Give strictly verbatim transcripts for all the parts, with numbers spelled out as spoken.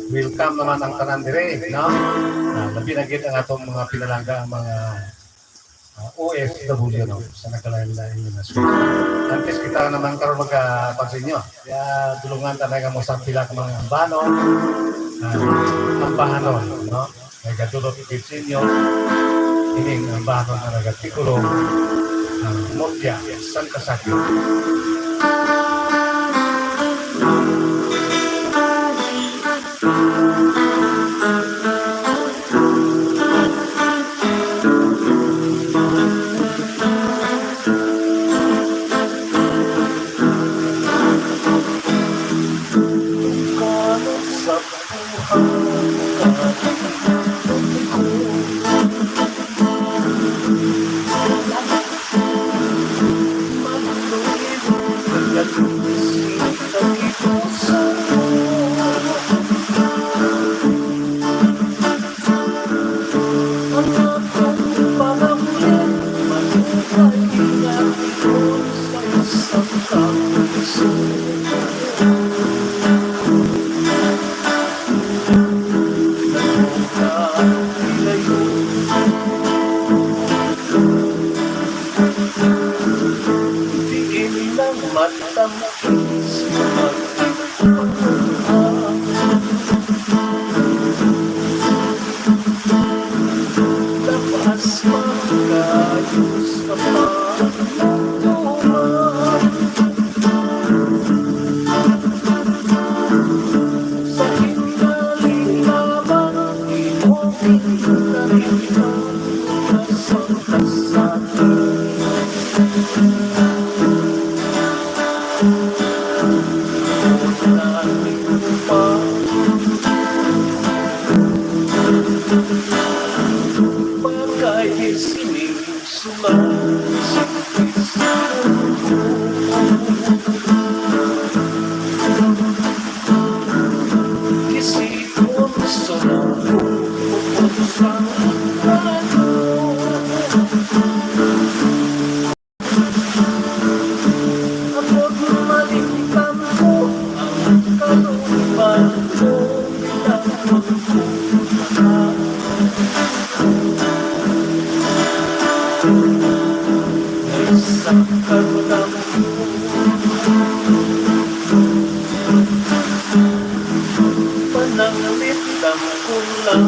Welcome naman ang tanan dire, no? Ah, labi na gid ang atong mga pinalangga, ang mga, ah, O F W, no? Sa nagkalain-lain nga nasyon. Antes kita naman karon magka-, kuwan sa inyo. Kaya tulungan ta na nga mo sa pila ka mga ambanon, ah, ambahanon, no? Nagadulot gid sa inyo ining ambahanon nga nagatikulo, ah, Mutya sang Kasakit. Pananglit lang ko lang.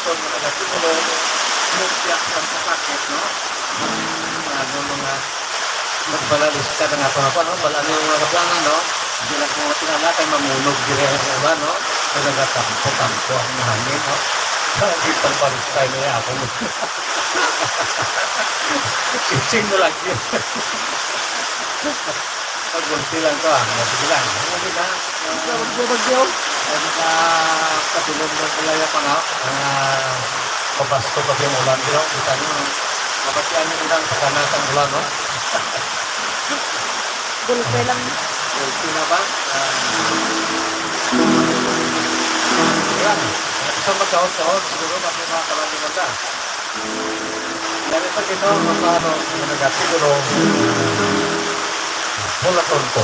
So, mga kapitbahay, mutya lang sa sakit, no? Ang, ano, mga nagbalalista na nga pa nga pa, no? Wala na yung mga kapianan, no? Hindi lang kung tinala kay mamunog dire ang ulan, no? Kaya nagatampo-tampo ang hangin, no? Sa gitang baristay na yapon. Sising na lang yun. Pagulti lang to, ah. Sige lang. Ano, di ba? Sa Bagyo, Bagyo. Ay, nakapatulog ng kalaya pa nga. Ang, ah, pabasto pa yung ulan, pero kita nyo, mapatian nyo lang sa kanas ang ulan, no? Gulpe lang. Gulpe na ba? Ah. Yan. Sa magkaot-kaot, siguro, bakit mga kalandiman ka? Dari pa kita, maparo, managat siguro. Pulaton ko.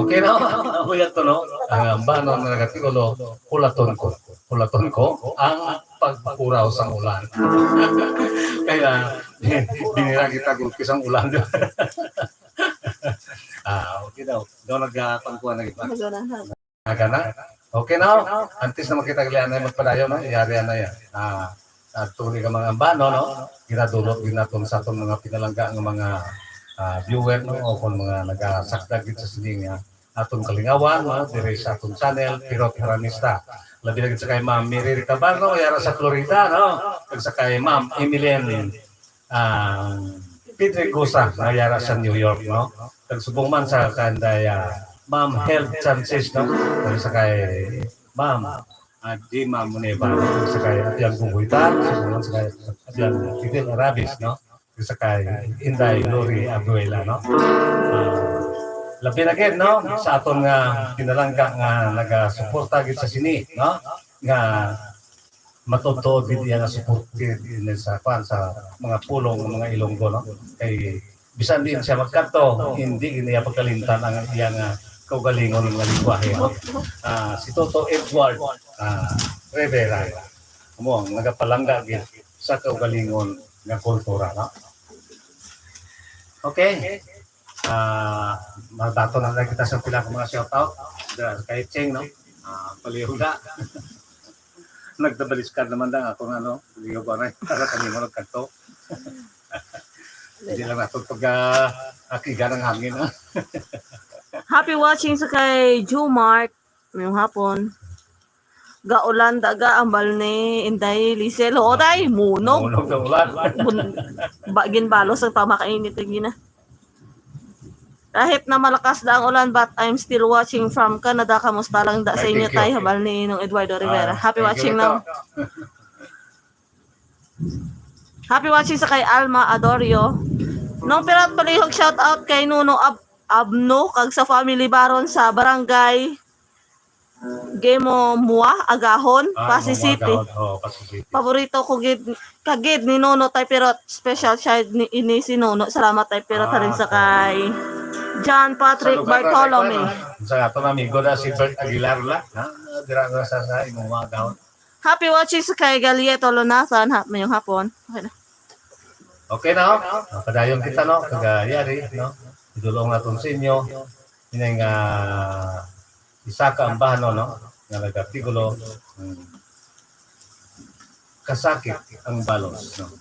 Okay na? Ako yan to, no? Ang ambanon nga nagatulo, hulaton ko. Hulaton ko ang pagpakuraw sang ulan. Kaya, binira kita gulpi sang ulan. Ah, okay daw. Daw nagkakuan-kuan na iba. Naganahan. Aga na. Okay na. Antes na makita gali anay magpadayon, no? Yari na yan. Ah, sa tuloy ka mga ambano, no? Ginadulot gid naton sa aton mga pinalangga nga mga, ah, viewer, no? O kung mga nagasakdag gid sa sining, ah, aton kalingawan, no? Dire sa aton channel, Pirot Haranista. Labi na gid sa kay Ma'am Mary Rita Barno, yara sa Florida, no? Kag sa kay Ma'am Emeline, ah, Pedregosa, nga yara sa New York, no? Kag subong man sa kanday, ah, Ma'am Health Chances, no? Kag sa kay Ma'am, ah, Dima Moneva, no? Kag sa kay Ate Ang Gunggoy Tan, subong man sa kay Ate Ang Fidel Arabis, no? Kag sa kay Inday Lori Abuela, no? Ah, labi na gid, no? Sa aton nga pinalangga nga nagasuporta gid sa sini, no? Nga matudtuod gid iya nga suporte din sa, kwan, sa mga pulong ng mga Ilonggo, no? Kay bisan din siya magkadto, hindi niya pagkalimtan ang iya nga kaugalingon nga lingwahe, no? Ah, si Toto Edward, ah, Rivera, amo ang nagapalangga gid sa kaugalingon nga kultura, no? Okay. Ah, magbato na lang kita sa pila ka mga shoutout. Dira kay Cheng, no? Ah, palihog na. Nagtabaliskad naman lang ako nga, no? Palihog ba na para kami mo nagkanto. Hindi lang nato pag, ah, akiga ng hangin, ha? Happy watching sa kay Jumart. Mayong hapon. Gaulan daga ang balne, Inday Lisel. Oo, day, munog. Munog ng ulan. Bun-, ba, ginbalos ang tama kainit, eh, gina. Kahit na malakas na ang ulan, but I'm still watching from Canada. Kamusta lang da sa Ay, inyo, thank you, tay? Thank you. Habal ni Nong Eduardo Rivera. Ah, Happy thank you watching, rin to. Nong. Happy watching sa kay Alma Adorio. Nong Pirot, palihog, shout out kay Nuno Ab-, Abno kag sa family Baron sa barangay Gemo Mua, Agahon, Ah, Passi Gemo City. Agahon. Oo, Passi City. Paborito ko gid, kagid ni Nono, tay Pirot, special child ni, ini si Nono. Salamat, tay Pirot, Ah, halin sa okay. Kay John Patrick Sa lugar na, Bartolome. Tay Pirot, ah. Sa aton amigo na si Bert Aguilar la, ha? Dira na sa, sa imong Agahon. Happy watching sa kay Galieto Lunasan. Ha, mayong hapon. Okay na. Okay na, oh. Padayon kita, no? Kagayari, no? Idulong naton sa inyo. Inay nga isa ka ambano, no? Nga nag-artikulo, hmm, kasakit ang balos, no?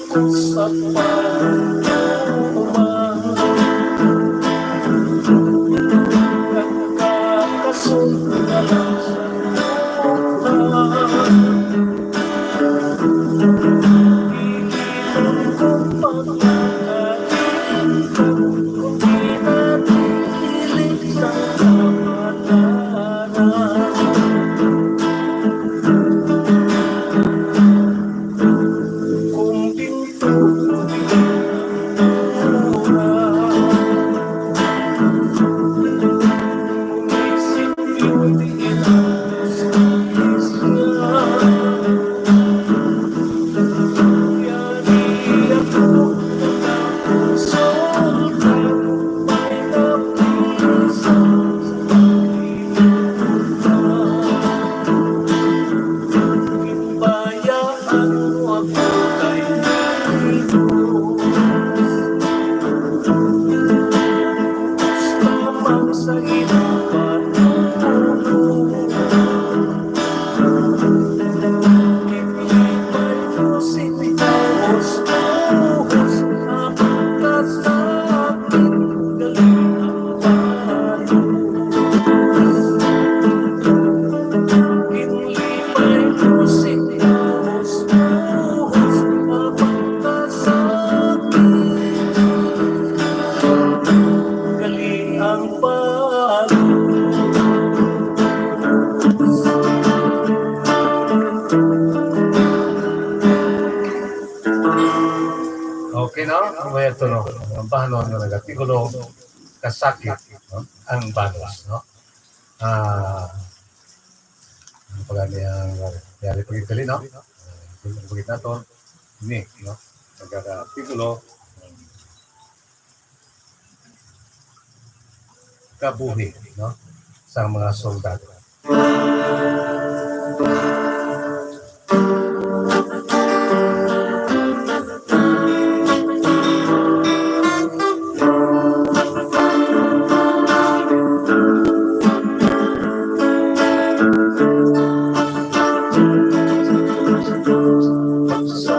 Sa pagtuman, nagkakasunod na lang sa luha. Pilit kong pagpalain, kung di na pilit sa kamataran. Kung gintuon ang mura, isip yun di isla. Yari ako nagkakonsulta, may napisa sa pagkakonsulta. Bayaan mo ako kay Dios. Lamang sa imo pagtulog. Ipilipay ko si Dios, buhos sa pagkasakit, gali ang palos. Ginlipay ko si Dios, buhos sa pagkasakit, gali ang palos. Okay, no? Ang may ito, no? Ang bahanon nga nag-artikulo, kasakit, no? Ang balos, no? Ah, ang pagani ang yari pagkakali, no? Ah, pagkakali nato, ni, no? Nagkaka-artikulo, kabuhi, no? Sa mga soldado. Sa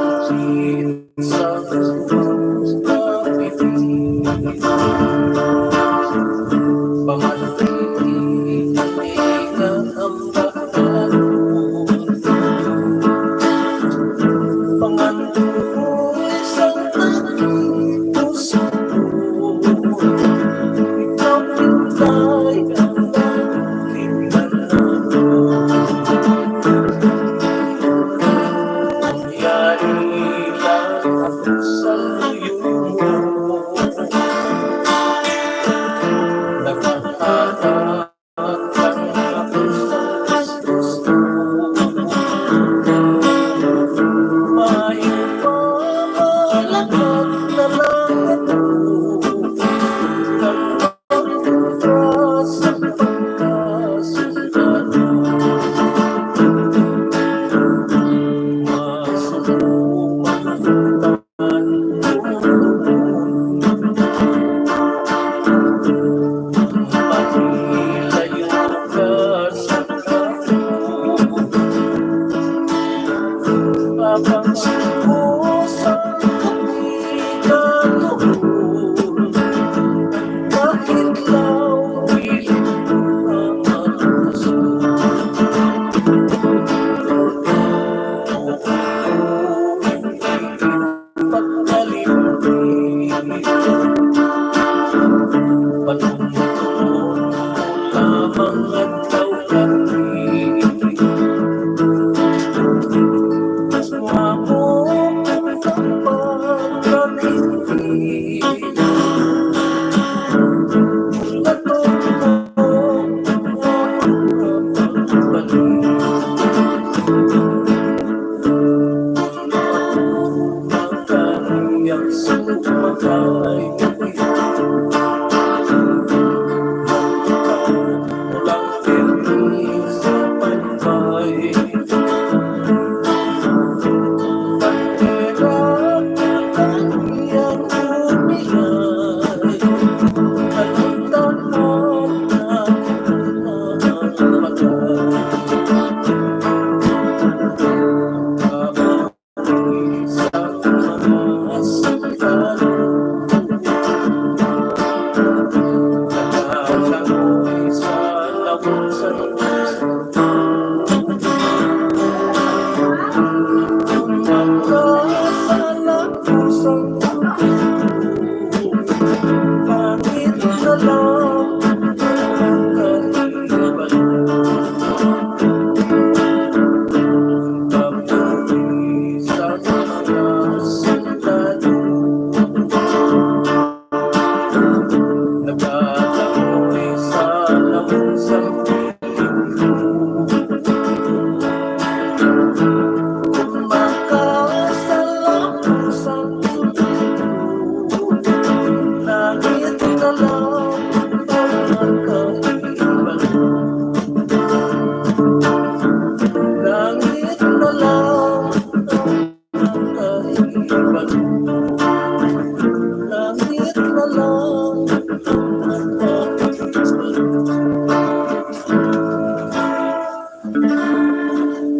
Langit na lang.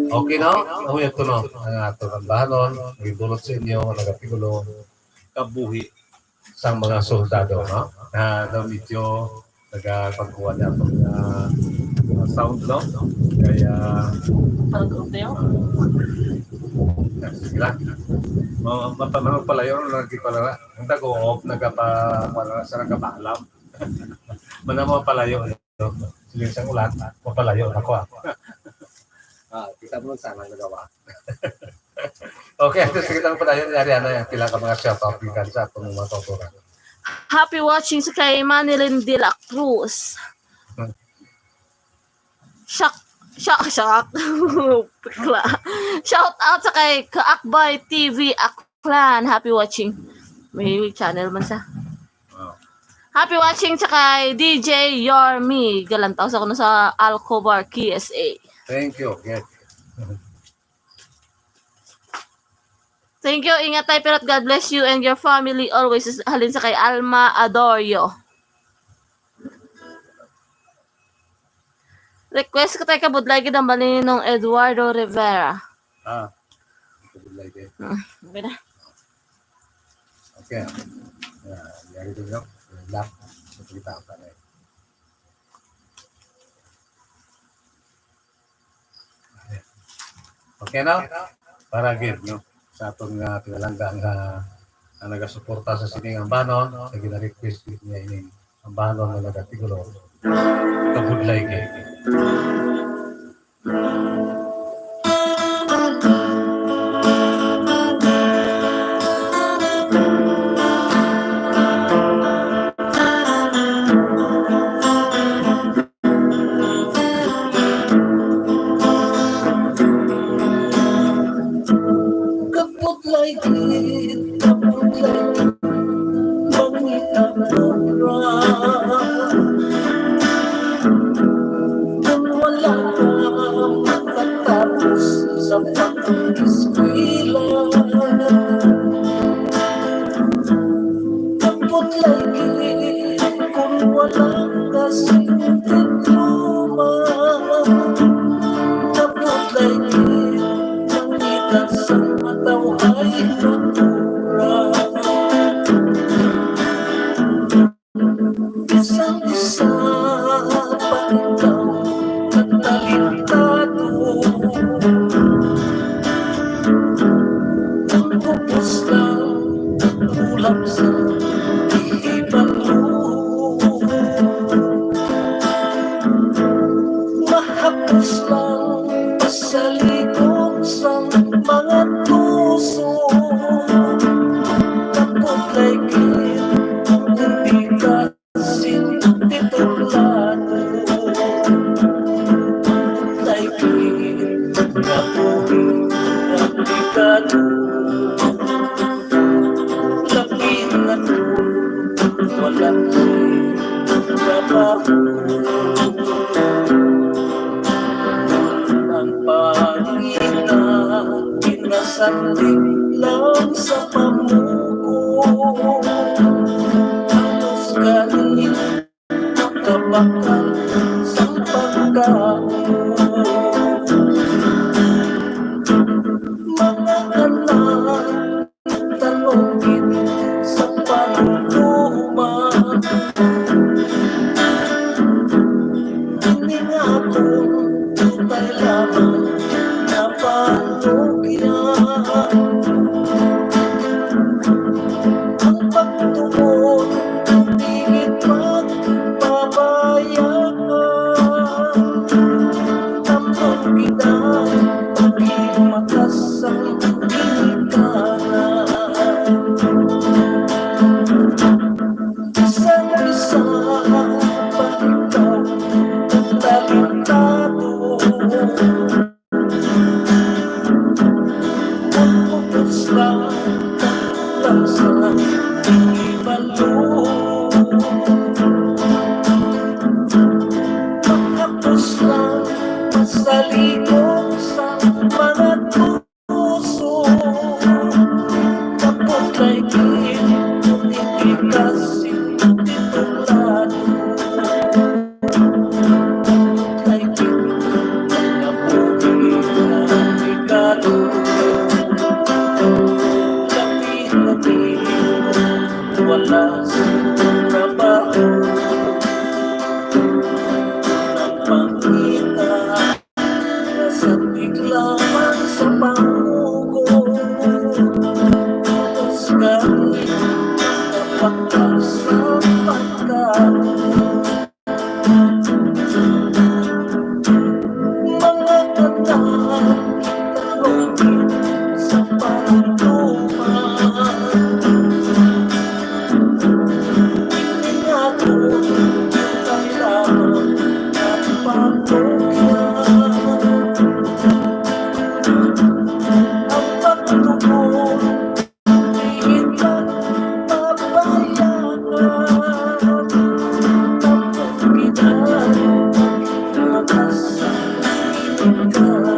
Okay, no? Ang ito, no? Ang ato ang bahanon, gibulot sa inyo, mga tigtulo, kabuhi sang mga soldado, no? Na daw medyo nagapagkuha niya itong, ah, ah, sound, no? Kaya, parang kaunti, oh. Ah, sige lang. Ma-, mapa-, mapalayo na lang, di pala. Ang dago, oh, nagapa-, wala sa nagapaalam. Mana mo palayo, no? Sige, sa ulat, mapalayo na ko, ah. Ah, kita mo lang sana ang nagawa. Okay, ito, sige lang pala yun, Ariana, yung pila ka mga shout out, yung kansa, kung mga tautoran. Happy watching sa kay Manilyn de la Cruz. Hmm. Shock, shock, shock. Bakla. Shout out sa kay Kaakbay T V Aklan. Happy watching. May channel man sa. Wow. Happy watching sa kay D J Yormi. Galantaw sa kuno sa Alcobar K S A. Thank you, Gert. Thank you, ingat tayo, pero God bless you and your family always. Halin sa kay Alma Adorio. Request ko tayo kabudlay gid ang Balinong Eduardo Rivera. Ah, kabudlay gid. Ah, okay na. Okay. Ah, yari din, no? Lock. Ito kita ang panay. Okay, no? Para gid, no? Sa aton nga pinalangga nga, nga nagasuporta sa sining ambanon, sa gina-request gid niya ining ambanon nga nagatigulo, kabudlay gid. Kapudlay gid, kapudlay gid, mangita pura. Kung wala ka makatapos sa pag-eskwela, kapudlay gid kung wala ka sing diploma. Kapudlay gid mangita sa matawhay nga pura. Bisan isa pa ikaw katalentado, ang kupos lang kulang sa hibalo. Mahapos lang masalikod sang mga tuso. Kapudlay gid kung di ka sintitulado. Kapudlay gid nga buhi ang pekado. Labi na to, wala sing trabaho. Ang pangina, ginasandi lang sa pamuko. Halos gani makabakal sa pagkaon. Mga anak, tanong gid sa panumduma. Ini nga akon tutay lamang nga panugyan. Ang pagtuon, di gid magpabayaan. Tambon kita, maging matas ang ginikanan. Bisan isa pa ikaw talentado, ang kupos lang, lang sa hibalo. Mahapos lang masalikod sa mga tuso. Ang Kay gid puti, kasi puti tulad. Kay gid nga puti nga regalo. Labi-labi wala sa trabaho. Nang pangita Nasandig lamang sa pangugong, tapos kami nakapatas sa pagkaon. Mga anak, itanong sa pagtuman. Ining ako, kailangan ang pagtugyan. Ang pagtugon, di kita pabayaan. Tapos kita, lakas ang kita.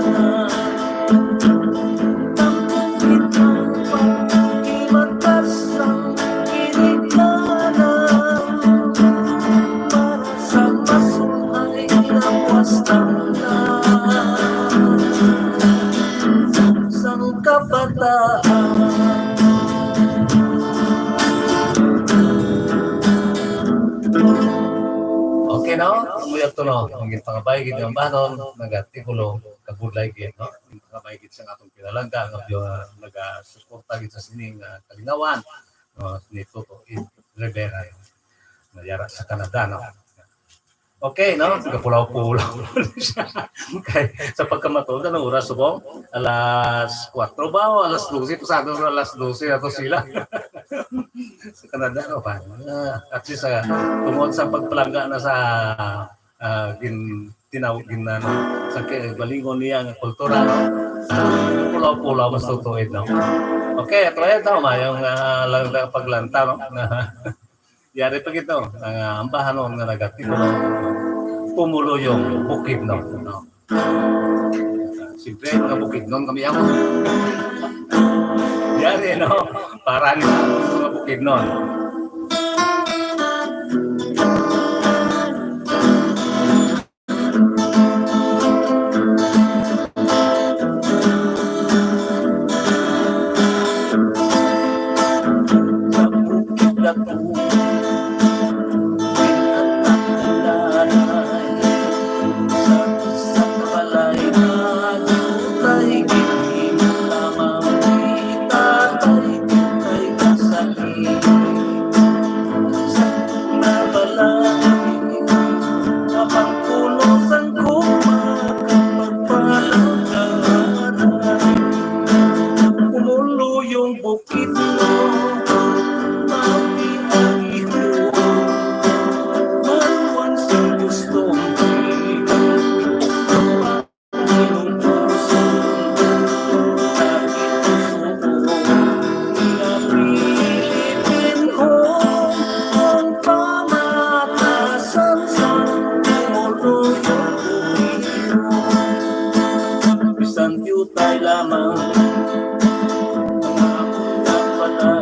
Ang bukid ng pagkimatas, ang ginikanan, para sa masungay na puwastang na sang kabataan. Okay, no? Umuya to, no? Ang gipangabay gid ang banon, nagati ko, kabudlay gid, no? Kabay gid sa atong pinalangga nga, uh, nagasuporta gid sa sining, uh, kalingawan, uh, ni Toto Ed Rivera, no? Nayara sa Canada, no? Okay, no? Gapulaw-pulaw siya. Okay, sa pagkamatuod, anong oras subong? Alas kuwatro ba o alas dose? Pasado na alas dose ato sila. Sa Canada, no? Pa, uh, at least, uh, tungod sa pagpalangga na sa ah, gin-, tinaw-, gin-, ano, sa ki-, balingon niya nga kultura, no? Ah, pulaw-pulaw, mas Toto Ed, no? Okay, ato yan, tama, yung, ah, lang, lang paglanta, no? Yari pa gito, ang, ah, ambahanon nga nagatipo, pumulo yung bukid, no? No? Siyempre, mga Bukidnon kami ako. Yari, no? Para ni mga Bukidnon. Pumulo yung bukid mo, pati ang ito, maluwan sa gusto. Bisan diutay lamang ang akong nagpadala.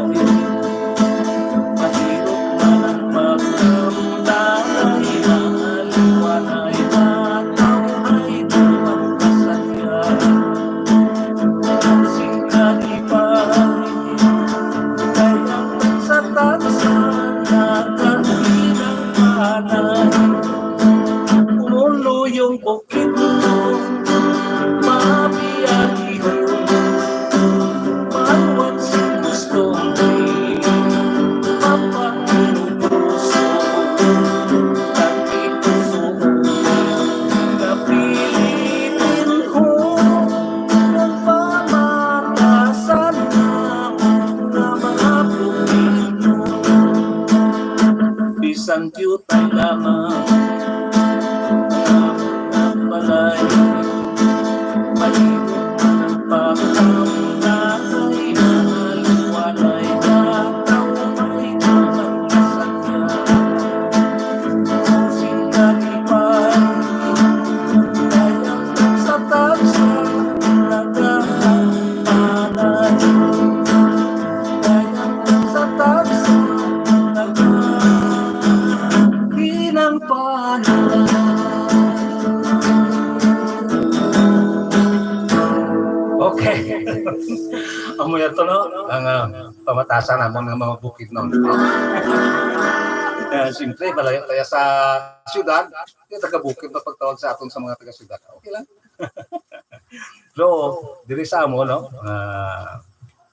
Ito, no? Ang, ah, pamatasan namon nga mga bukid, no? Eh, siyempre, malayo tayo sa syudad. Yung taga-bukid na pagtawag sa aton sa mga taga-syudad. Okay lang. So, diri sa amo, no? Ah,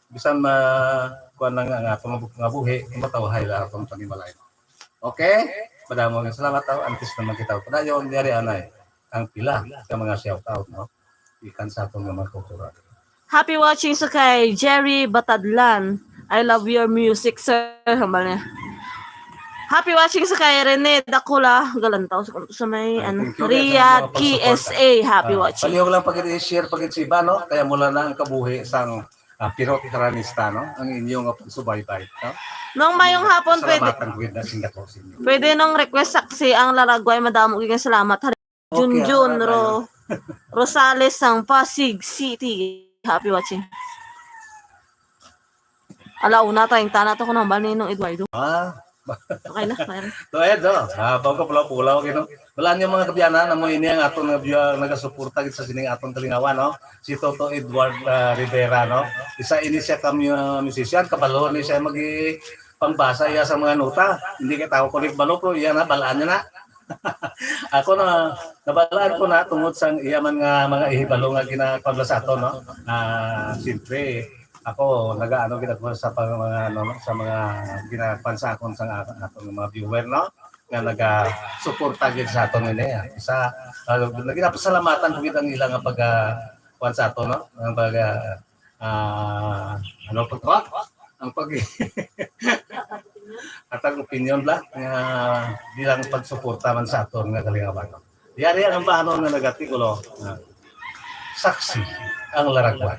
bisan ma-, kuwan lang ang aton nga bu-, nga buhi, matawhay lang aton panimalay. Okay? Madamo nga salamat, aw, antes na magkita ko dayon, diri anay ang pila ka mga shout out, no? Ikan sa aton nga mga kultura. Happy watching sa kay Jerry Batadlan. "I love your music, sir." Hambal niya. Happy watching sa kay Rene Dakula. Galantaw sa, sa may, Ay, ano, thank you, guys, sa Riyadh, mga Key pagsuporta. S A. Happy Ah, watching. Palihog lang pag i-share, pag si iba, no? Kaya mula na ang kabuhi sang, ah, Pirot Karanista, no? Ang inyong, ah, pagsubaybay, no? Nung mayong hapon, pwede, Salamatan ko gid na sing dako sa inyo. Pwede nung request saksi ang Laragway, madamo gid nga salamat. Okay, Junjun ah, Ro-, Rosales sang Pasig City. Happy watching. Ala, una, tayong tana to kung hambal ni Nong Eduardo. Ah. Okay na, mayroon. To, Ed, no? Ah, pagkapulaw-pulaw, you know? Wala niyo, mga kabiyanan, amo ini ang aton nga view, nagasuporta gid sa sining aton kalingawan, no? Si Toto Edward, ah, Rivera, no? Isa ini siya ka mu-, musician, kabalo ni siya magi pangbasa iya sa mga nota. Hindi kay tao ko ni balo, pero iya na, balaan niya na. Ako na, nabalaan ko na tungod sa iya man nga mga ihibalo nga ginapabla sa aton, no? Ah, siyempre, ako, nagaano gid ako sa pang-, mga, ano, sa mga ginapan sa akon sa nga-, aton mga viewer, no? Nga nagasuporta gid sa aton ini, ah. Isa, ah, ginapasalamatan ko gid ang ila nga pag, ah, kuwan sa aton, no? Ang pag, ah, ah, ano po to? Ang pag, atag opinion bla, nga bilang pagsuporta man sa aton nga kalingawan. Yari ang bahanon nga nagatikulo, ah, Saksi ang Laragway.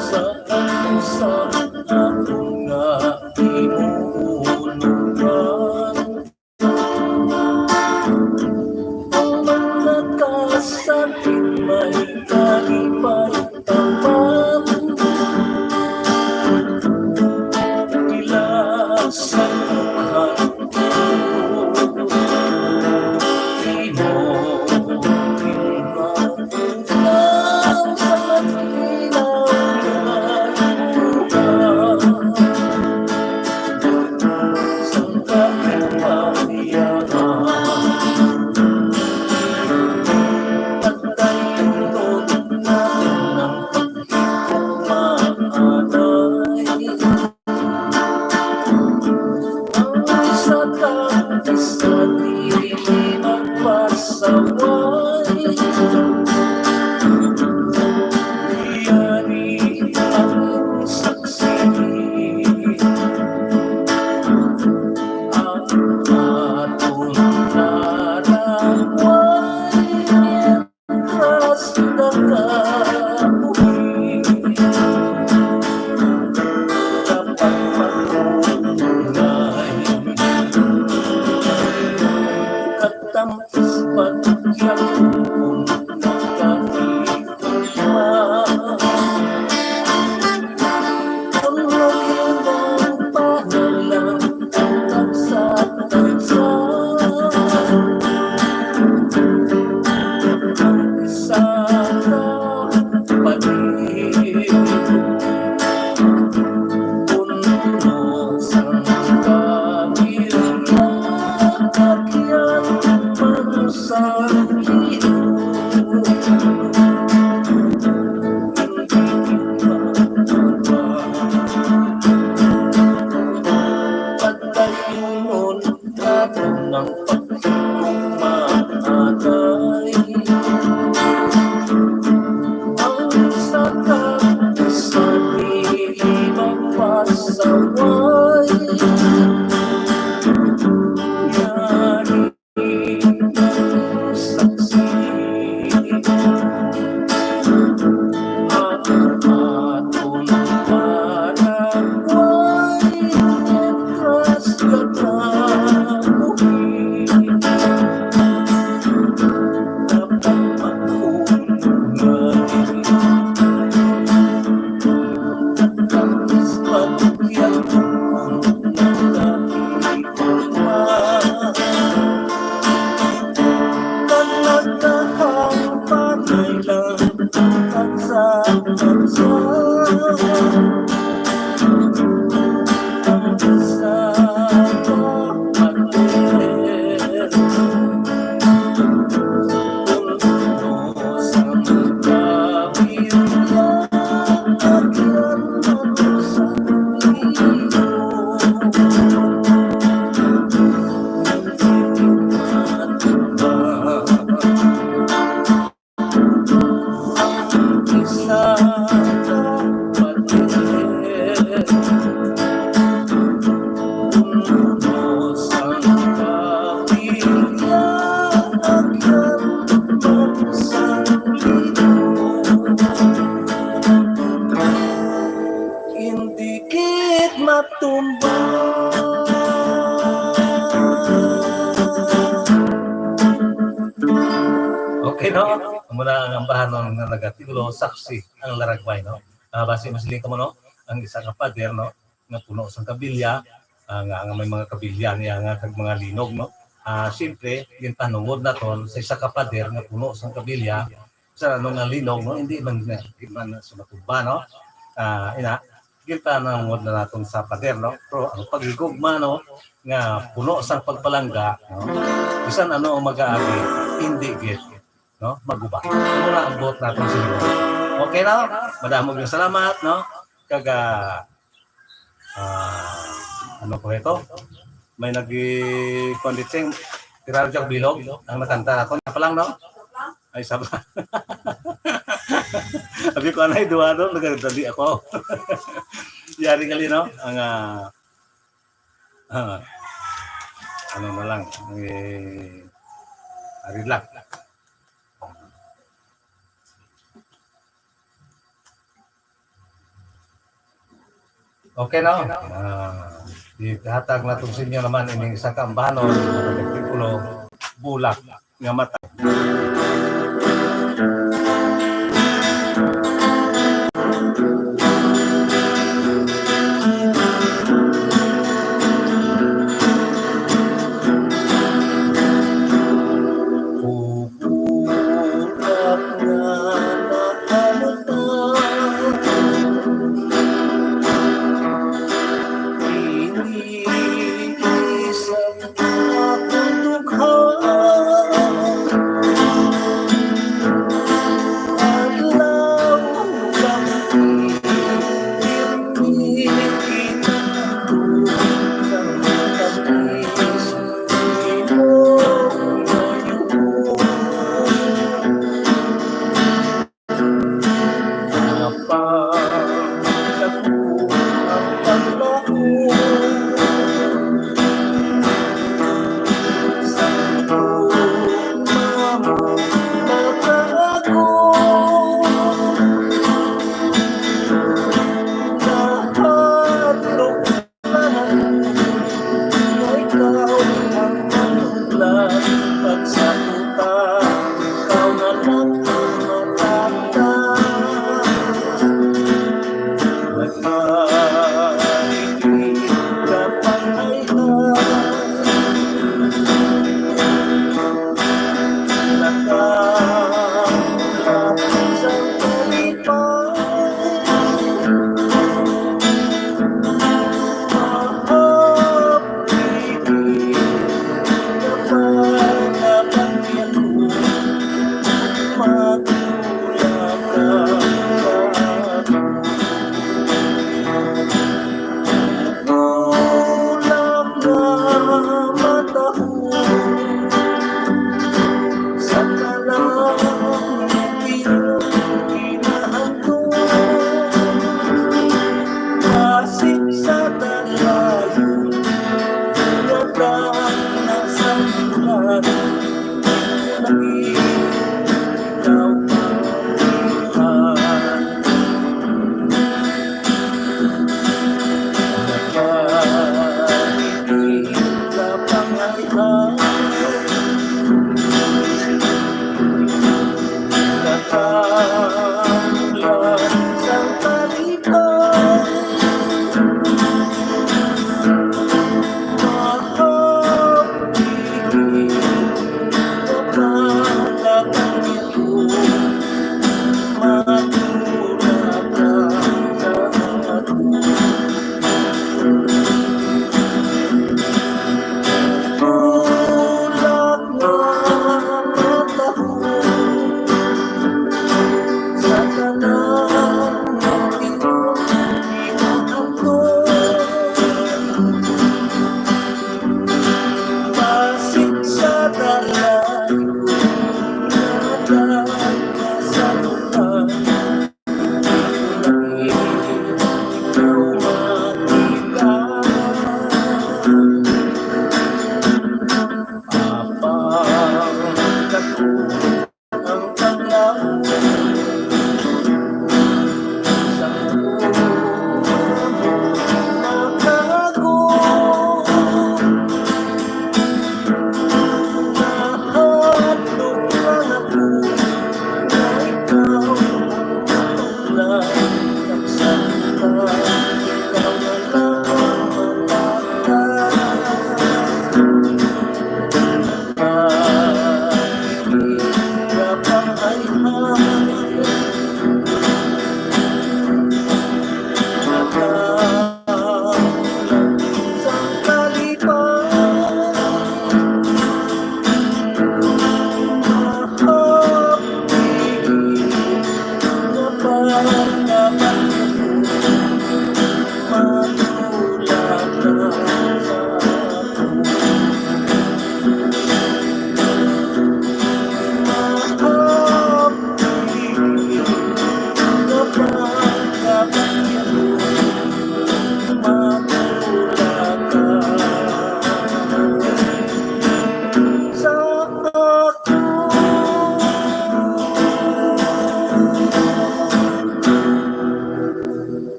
Sa usa ako nga inuulunan, ang mga kasakit may kalipay tapat. Tila sa mukha ko, imo pinatulaw sa malinaw nga luha. Sa kapit-, Dikit matumba. Okay, no? Amo na ang ambahanon nga nagatitulo, Saksi ang Laragway, no? Ah, basi masiling kamo, no? Ang isa ka pader, no? Nga puno sang kabilya, ah, nga, nga may mga kabilya niya nga kag mga linog, no? Ah, siyempre, ginpanungod naton sa isa ka pader nga puno sang kabilya, sa ano nga linog, no? Hindi man, hindi man sa matumba, no? Ah, ina, ginpanungod na naton sa pader, no? Pero ang paghigugma, no, nga puno sang pagpalangga, no? Bisan ano ang mag-aagi, hindi gid, no? Maguba. Muna ang buot naton sa linog. Okay, no? Madamo nga salamat, no? Kag, ah, ah, ano po ito? May nag-, kuwan dito sing, Tirado Jack Bilog, ang nakanta naton. Siya pa lang, no? Ay, saba. Sabi ko, "Anay, duha doon, nagdali ako." Yari gali, no? Ang, ah, ah, ano na lang, eh, ari lang. Okay, no? Ah, ihatag naton sa inyo naman ining isa ka ambahanon, nga nagtitulo, Bulak nga Mata. Bulak nga nakamata. Ini isang akong dughan.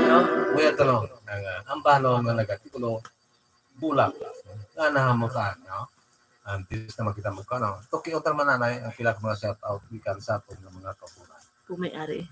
No? Kuya to, no? Ang, ah, ang bahanon nga nagatikulo, bulak. Nga nahamutan, no? Antes na magkita mo ka, no? Toki, otra man, anay, ang pila ka mga shout out, gikan sa aton nga mga kaupunan. Kung may ari.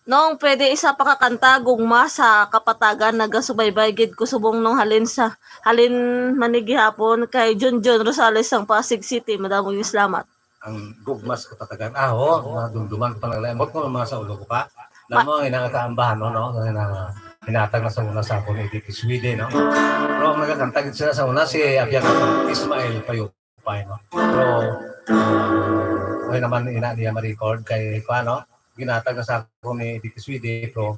Nong, pwede isa pa ka kanta, Gugma sa Kapatagan, nagasubaybay gid ko subong nong halin sa, halin man ni gihapon kay Junjun Rosales sang Pasig City. Madamo nga salamat. Ang Gugma sa Kapatagan. Ah, oo, nadumduman ko pa lang. Ambot ko mga sa ulo ko pa. Ma- Alam mo, ang inangataambahan, no, no? Ang ina-, hinatag na sa una sa akon ni Diki Swede, no? Pero ang nagakanta gid sila sa una, si Abyan Ismael Payo. Pay, no? Pero, ah, okay naman ina niya ma-record kay, kuwan, no? Ginatag na sa ako ni Diki Swede, pero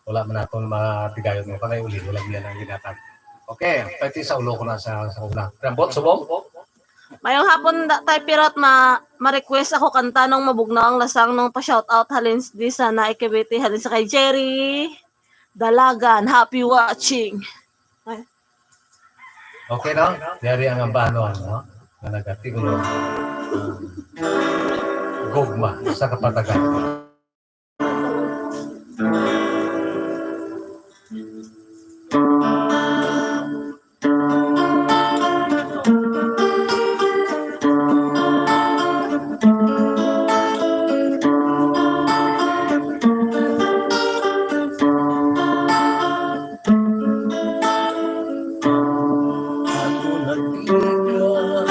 wala man naton matigayon mo. Kanay uli, wala niya nang ginatag. Okay, pati sa ulo ko na sa, sa una. Rambot, subong? Mayong hapon, da, tay Pirot, ma, ma-request ako kanta nung mabugnaw ang lasang nung pa-shout out halin s-, di sa Naik Cavite, halin sa kay Jerry Dalagan. Happy watching. Ay. Okay, no? Yari ang ambanon, no? Nga nagkatigulo. Gugma sa Kapatagan. Ako naglikay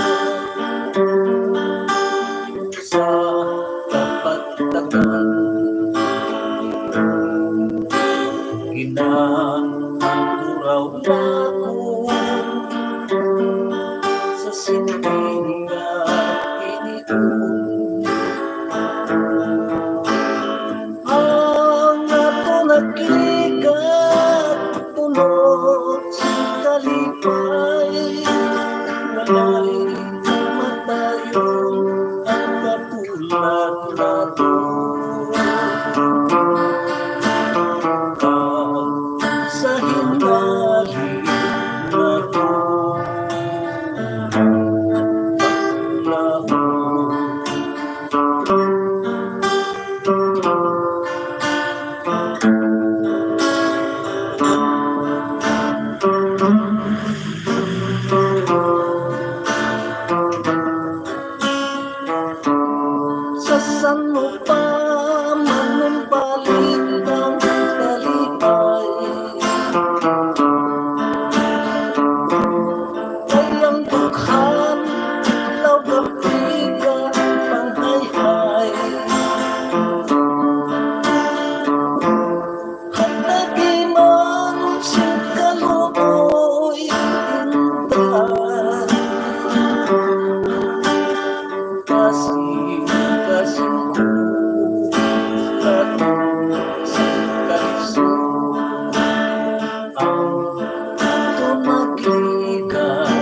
sa kapagtagan. Ginaturaw na ko sa sining nga tinigon. Ang ako naglikay, puno sa kalipay, walay kamatayon ang kapulad nato. Sa hinali nato, sa san mo pa man ang balitang kalipay. Kay ang dughan, adlaw, gab-i ka panghayhay. Hatagi man sing kaluoy, inday. Kasing, kasing ko, kasing kalisod. Ang aton maglikay,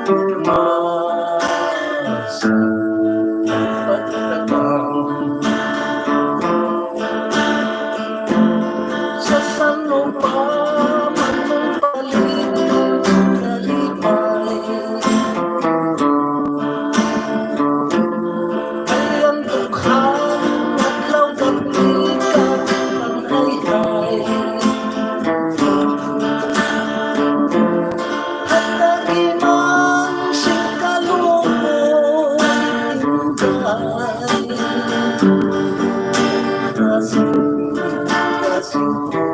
ugma sa pagtagan. Sa san mo pa man ang balitang kalipay. Kay ang dughan, adlaw, gab-i ka panghayhay. Hatagi man sing kaluoy, inday. Kasing, kasing ko,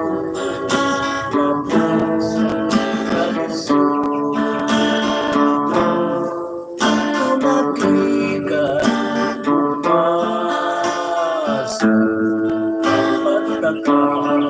kasing kalisod. Ako naglikay, ugma sa pagtagan.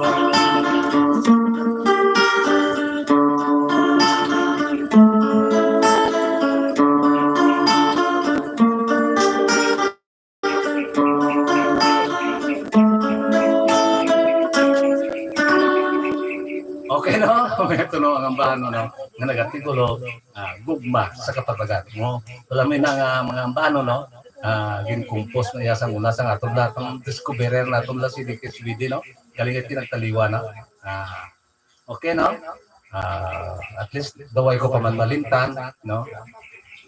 Okay, no? Ito, no, ang ambahan, no, no? Nga nagatitulo, ah, Gugma sa Kapatagan, no? Wala may na nga mga ambahan, no? Ah, gin-compose na iya sang una sang aton lahat, ang discoverer naton la si Diki Swede, no? Galing at kinagtaliwa, no? Ah, okay, no? Ah, at least, daway ko pa man malimtan, no?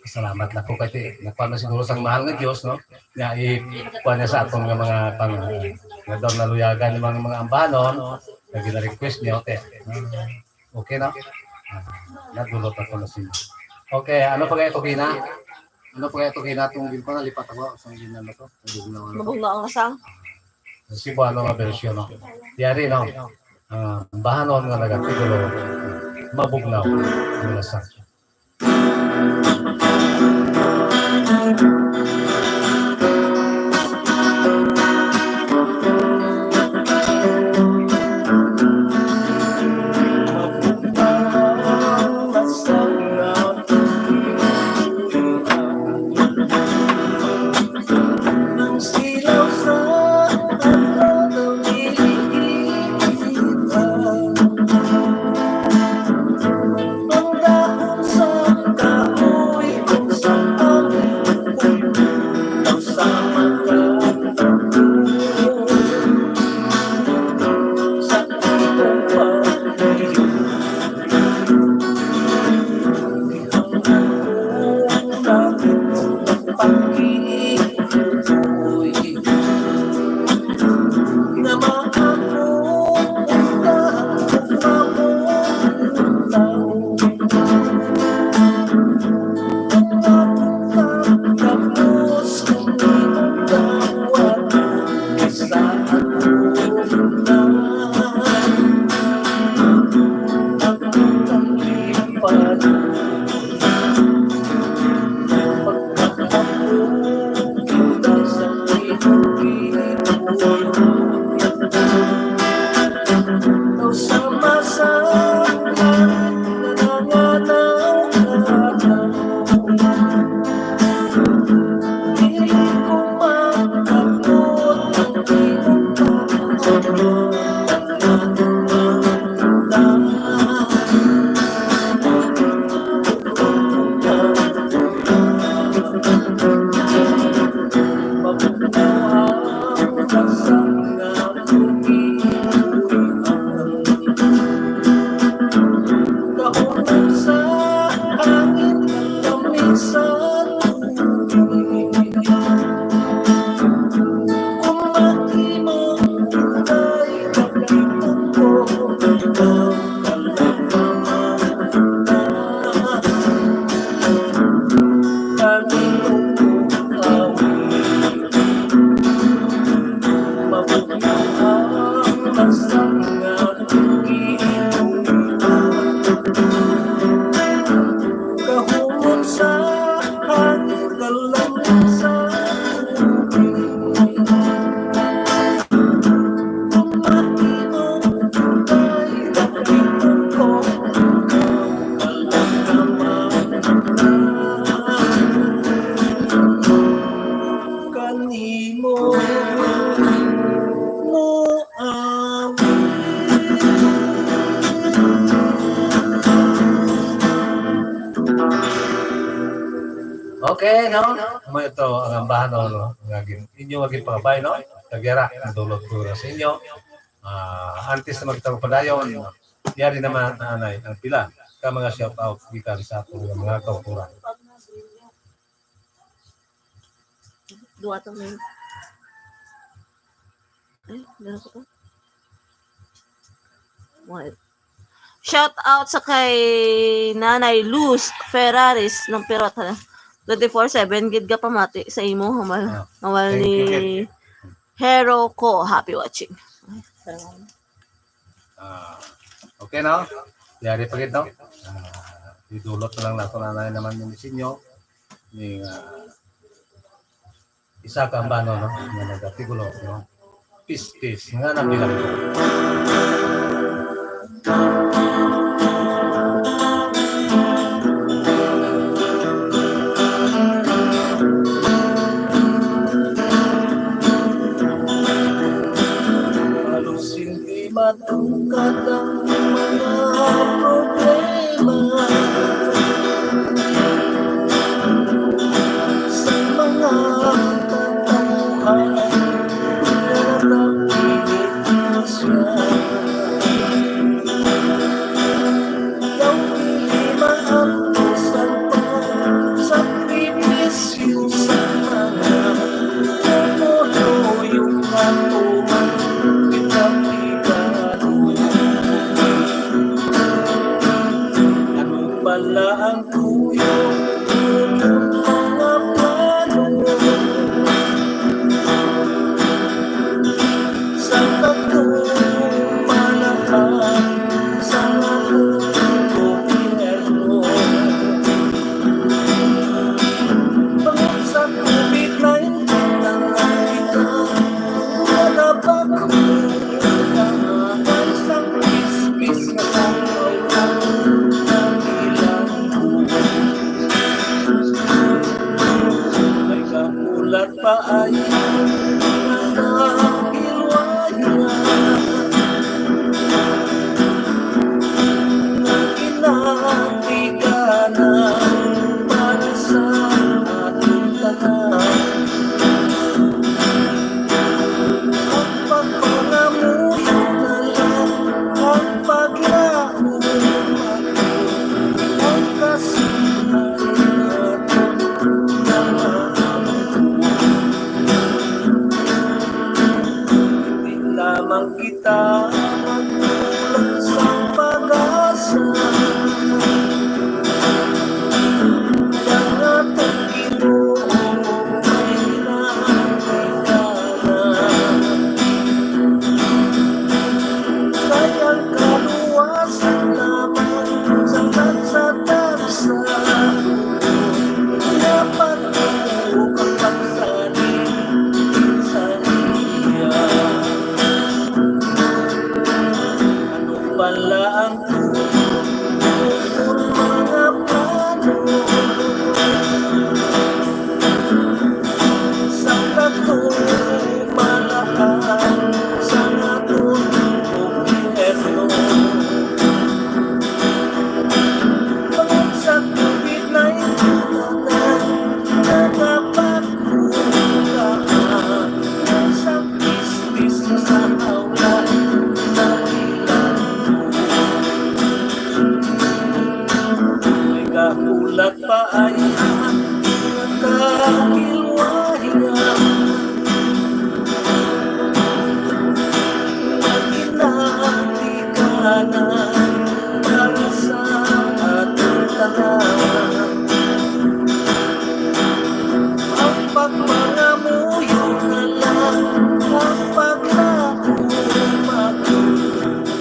Salamat na ko kay ti-, nagpano siguro sang mahal nga Dios, no? Nga i-, kuha niya sa aton nga mga pang-, nga daw naluyagan ni mga, mga ambahanon, nga gina-request niya, okay. Okay, no? Ah, nadulot ako na siya. Okay, ano pa kaya ito, Gina? Ano pa kaya ito, Gina? Itong gin-, ko nalipat ako sa gina na to. Mabugnaw na. Mabugnaw ang lasang. Sa Cebuano nga bersyon, no? Yari, no? Ah, bahanon nga nagatigulo, mabugnaw ang lasang. Okay, no? Mo ito ang ambahan, no? Nga gin-, inyo nga ginpakabay, no? Tagyara, ang dulot ko na sa inyo. Ah, antes na magtapos padayon, yari naman, anay, ang pila ka mga shout out gikan sa aton nga mga kauturan. Duwa to, man. Ay, meron ko to. Why? Shout out sa kay Nanay Luz Ferraris ng Pirot, ha? Twenty-four seven gid ka pamati sa imo, hamal, ah, hamal thank you, ni Kit. Hero ko. Happy watching. Ay, salamat. Ah, okay, no? Yari pa gid, no? Ah, idulot na lang nato na naman yung sinyo. Ni, ah, isa ka ambahan, no? Nga nagatigulo, no? Pistis nga nabilang. Halos hindi matungkad ang mga problema sa mga katauhan na nagpipigil siya. Ikaw di maapos ang pag-, sa Ang kita magkulang sa pag-asa. Kaya nga itong Ginoo, may hinahanap ka na. Kay ang kaluwasan lamang sa tansatag sa napatulog ang pagsalig sa iya. Ano pala ang tugon, mga pano? Sa katong malahan sa aton gobyerno. Tungod sa COVID nineteen, tanan nagapagkuha sa business sa hawla. May kahulat pa ay nakakilwaya. Naghinati ka na para sa aton tanan. Ang pagpangamuyo na lang ang paglaom,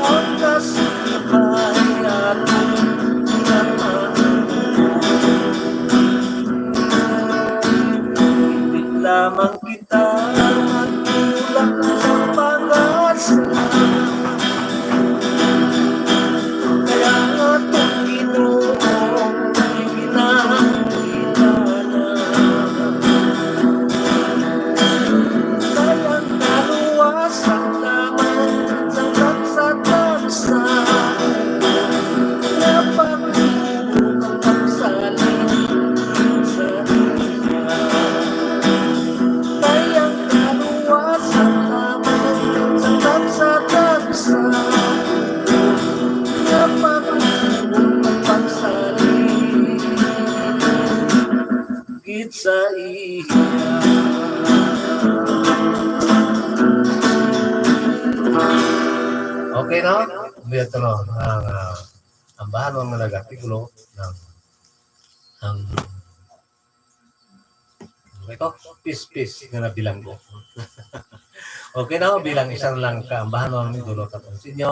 ang kasipayan. Hindi lamang kita magkulang sa pag-asa. Kaya nga itong Ginoo, ginahanglan na. Kaya ang kaluwasan lamang sa tagsa-tagsa nga pagtuo ang pagsalig sa iya. Kay ang kaluwasan lamang sa tagsa-tagsa nga pagtuo ang pagsalig gid sa iya. Okay, no? Biya to, no? Ang, ah, ang bahanon nga nag-artikulo ng, ang, ano ito? Pispis nga nabilanggo. Okay, no? Bilang isa lang ka ambahanon, idulot naton sa inyo.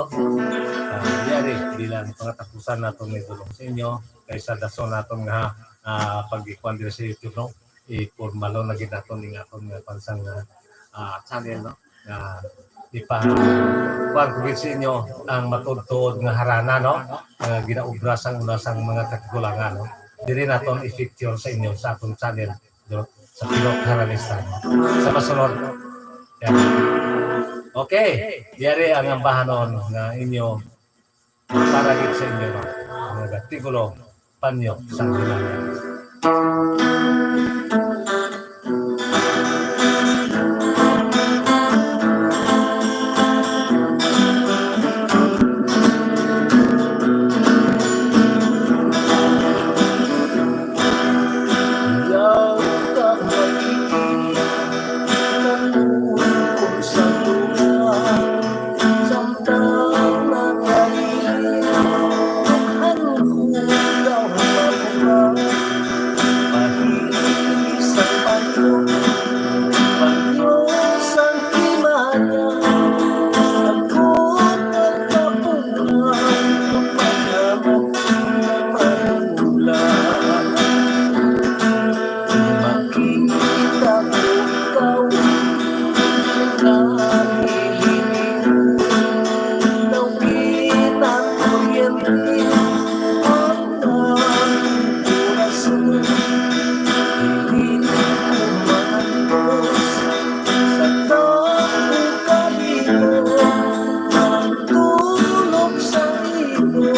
Ah, yari, bilang pangatapusan naton, idulot sa inyo, kaysa dason naton nga, ah, pag-ikuan diri sa YouTube, no? I-formal na gid naton ning aton nga pansang, ah, ah, channel, no? Nga ipa-, kuwan ko gid sa inyo ang matuod-tuod nga harana, no? Nga ginaobra sang una sang mga katigulangan, no? Diri naton i-feature sa inyo sa aton channel, no? Sa Pinoy Haranistan. Sa masunod. Yan. Okay. Yari ang ambahanon nga inyo para gid sa inyo, no? Ang artikulo, panyo sang Ginharian. Yaw ka pag-ibig, katulog sa lugar. Makita ko ikaw, naghihiling. Daw kitang kuryente ang akong korason. Dili ko maantos sa taong kalibot, ang tulog sa imo.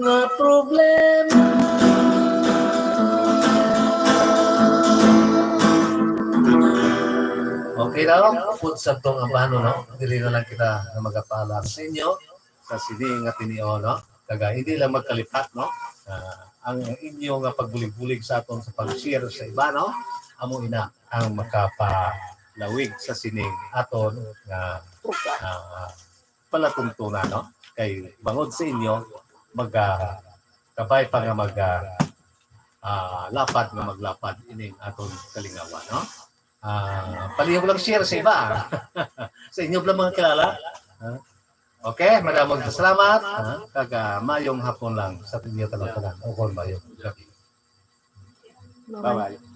Nga problema. Okay daw, upod sa tong ambano, no? Dili na lang kita nga magapaalam sa inyo sa sini nga tinion, no? Kaga hindi lang magkalipat, no? Ah, ang inyo nga pagbulig-bulig sa aton sa pag-share sa iba, no? Amo ina ang makapalawig sa sining aton nga ah, palatuntunan, no? Kay bangod sa inyo, mag ah, kabay pa nga mag ah, ah, lapad nga maglapad ining aton kalingawan, no? Ah, palihog lang share sa iba. Sa inyo lang mga kilala. Ah, okay, madamog nga salamat. Ah, kag ah, mayong hapon lang sa inyo tanan-tanan. Ukon mayong gabi. Bye-bye.